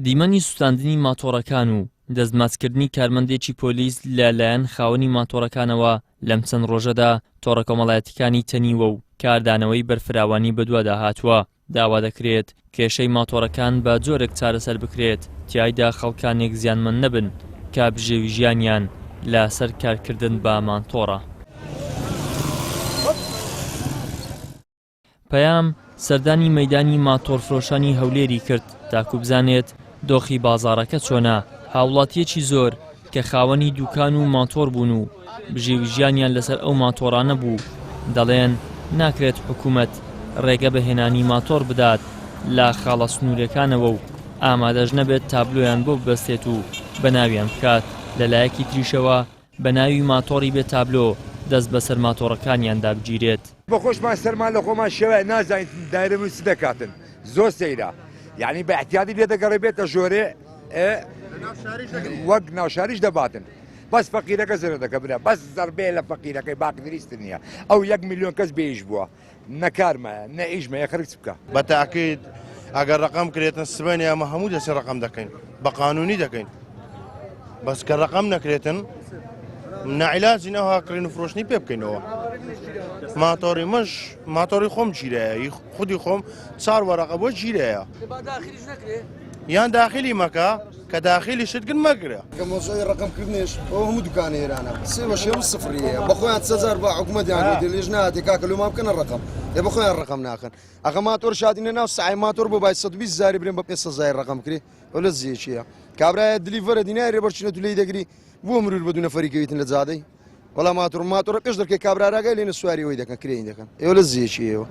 دیمەنی سوتاندنی ماتۆڕەکان و دەستماچکردنی کارمەندێکی پۆلیس لە لایەن خاوەنی ماتۆڕەکانەوە لەم چەند ڕۆژەدا تۆڕە کۆمەڵایەتیکانی تەنیوە و کاردانەوەی بەرفراوانی بەدوادا هاتووە، داوا دەکرێت کێشەی ماتۆڕەکان بە جۆرێک چارەسەر بکرێت تیایدا خەڵکانێک زیانمەند نەبن کە بژێوی ژیانیان لە سەر کارکردن بە مانتۆڕە. پەیام سەردانی مەیدانی ماتۆڕفرۆشانی هەولێری کرد تاکو بزانێت دۆخی بازاڕەکە چۆنە، هاوڵاتییەکی زۆر کە خاوەنی دوکان و ماتۆڕ بوون و بژێوی ژیانیان لەسەر ئەو ماتۆڕانە بوو، دەڵێن ناکرێت حکومەت ڕێگە بە هێنانی ماتۆڕ بدات لە خاڵە سنوورێکانەوە و ئامادەش نەبێت تابلۆیان بۆ ببەستێت و بەناویان بکات، لەلایەکی تریشەوە بە ناوی ماتۆڕی بێ تابلۆ دەست بەسەر ماتۆڕەکانیاندا بگیرێت. بە خۆشمان سەرمان لە خۆمان شێوایە نازانین دایرە من چ دەکاتن زۆر سەیرە یعنی بە احتیادی لێ دەگەڕێ بێتە ژۆرێ وەک ناوشاریش دەباتن بەس فەقیرەکە زەرە دەکە برا بەس زەربەیە لە فەقیرەکەی باقدریست نییە ئەو یەک میلیۆن کەس بێیش بووە نە کار مایە نە ئیش مایە خەرک چ بکا. بە تاکید ئەگەر ڕەقەم کرێتن سبەینێ ئەمە هەموو دەستی ڕەقەم دەکەین بە قانونی دەکەین بەس کە ڕەقەم نەکرێتن ناعیلاجین ئەوها کڕین و فرۆشتنی پێ بکەینەوە ماتۆڕی مش ماتۆڕی خۆم گیرایە ی خودی خۆم چار وەرەقە بۆ گیرایە یان داخلی مەکە کە داخلی شت گن مەگرە. کە مەوزوعی ڕەقەم کردنیش ئەوە هەموو دوکانە ئێرانە سێ بە شێ و سفری هەیە بە خۆیان سەزار بە حکومەتیان گوتی لێژ ناهاتێ کاکە لۆمان بکەنە ڕەقەم ئێ بە خۆیان ڕەقەم ناخەن ئەخە ماتۆر شادینە ناو سعی ماتۆر بۆ بای 120 زاری برێن بە 500 زاری ڕەقەم کرێ ئەو لە زیەکیە کابرایە دلیڤەرە دینای رێبەر چینە تو لێی دەگری بۆ مرور بە دوو نەفەری کەویتن لە جادەی وەڵا ماتۆر ماتۆرە پێش دەرکەی کابرا راگای لێنە سواری ئەوەی دەکەن کرێی دەکەن ئێوە لە زیەکی ئێوە.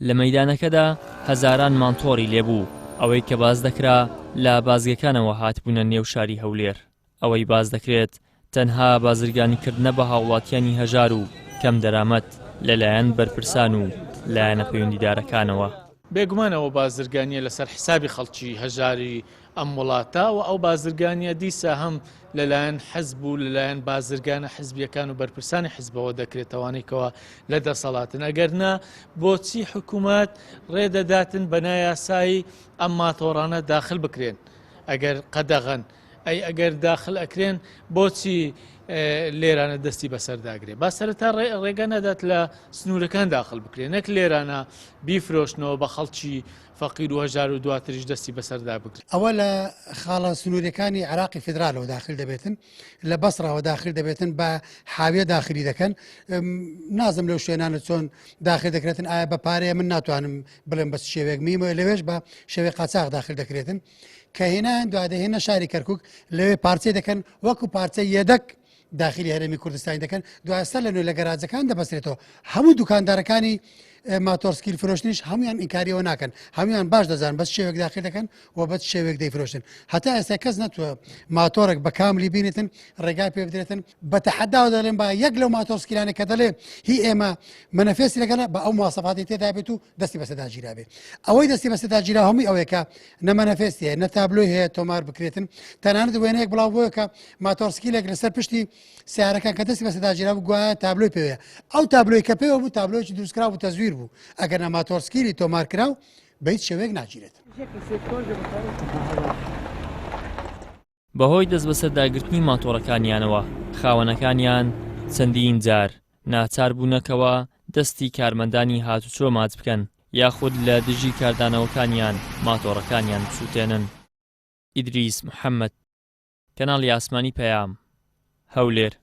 لە مەیدانەکەدا هەزاران مانتۆڕی لێبوو، ئەوەی کە باس دەکرا لە بازگەکانەوە هاتبوونە نێو شاری هەولێر، ئەوەی باس دەکرێت تەنها بازرگانیکردنە بە هاوڵاتیانی هەژار و کەم دەرامەت لەلایەن بەرپرسان و لایەنە پەیوەندیدارەکانەوە. بێگومان ئەوە بازرگانیە لەسەر حسابی خەڵکی هەژاری ئەم وڵاتە و ئەو بازرگانیە دیسا هەم لەلایەن حزب و لەلایەن بازرگانە حزبیەکان و بەرپرسانی حزبەوە دەکرێت ئەوانەی کەوا لە دەسەڵاتن ئەگەر نا بۆچی حکوومەت ڕێ دەداتن بە نایاسایی ئەم ماتۆڕانە داخل بکرێن ئەگەر قەدەغەن ئەی ئەگەر داخل ئەکرێن بۆچی لێرانە دەستی بەسەرداگرێ با سەرەتا ڕێگە نەدات لە سنوورەکان داخل بکرێن نەک لێرانە بیفرۆشنەوە بە خەڵکی فەقیر و هەژار و دواتریش دەستی بەسەردا بگرێت. ئەوە لە خاڵە سنووریەکانی عێراقی فیدرالەوە داخل دەبێتن، لە بەسڕەوە داخل دەبێتن، بە حاویە داخلی دەکەن، نازم لەو شوێنانە چۆن داخل دەکرێتن، ئایا بە پارەیە من ناتوانم بڵێم بە چ شێوەیەک میمە لەوێش بە شێوەی قاچاخ داخل دەکرێتن کە هێنایان دوا دەهێنە شاری کەرکک لەوێ پارچەی دەکەن وەکو پارچە یەدەک داخلی هەرێمی کوردستانی دەکەن دوای سەر لە نوێ لە گەراجەکان دەبەسترێتەوە هەموو دوکاندارەکانی ماتۆرسکیل فرۆشتنیش هەمویان ئینکاریەوە ناکەن هەمویان باش دەزان بەس شێوێک داخل دەکەن و بەس شێوێک دەیفرۆشن هەتا ئێستا کەس نەتوە ماتۆرێک بە کاملی بینێتن ڕێگای پێ بدرێتن بە تەحەداوە دەڵێن با یەک لەو ماتۆرسکیلانە کە دەڵێ هی ئێمە منەفێسی لەگەڵە بە ئەو مواسەفاتی تێدا بێت و دەستی بەسەدا گیرابێ ئەوەی دەستی بەسەدا گیرا هەمووی ئەوەیە کە نە مەنەفێستی هەیە نە تابلۆی هەیە تۆمار بکرێتن تەنانەت وێنەیەک بڵاو بووە کە ماتۆرسکیلێک لەسەر پشتی سیارەکان کە دەستی بەسەدا گیرا بوو گوایە تابلۆی پێوەیە ئەو تابلۆی کە پێوە بوو تابلۆیەکی دروستکراو بوو تەزویر بوو ئەگەر نە ماتۆرسکیلی تۆمارکراو بە هیچ شێوەیەک ناگیرێت. بەهۆی دەستبەسەرداگرتنی ماتۆڕەکانیانەوە خاوەنەکانیان چەندین جار ناچار بوونەکەوە دەستی کارمەندانی هاتوچۆ ماچ بکەن یاخود لە دژی کاردانەوەکانیان ماتۆڕەکانیان بسوتێنن. ئیدریس محەمەد، کەناڵی ئاسمانی پەیام، هەولێر.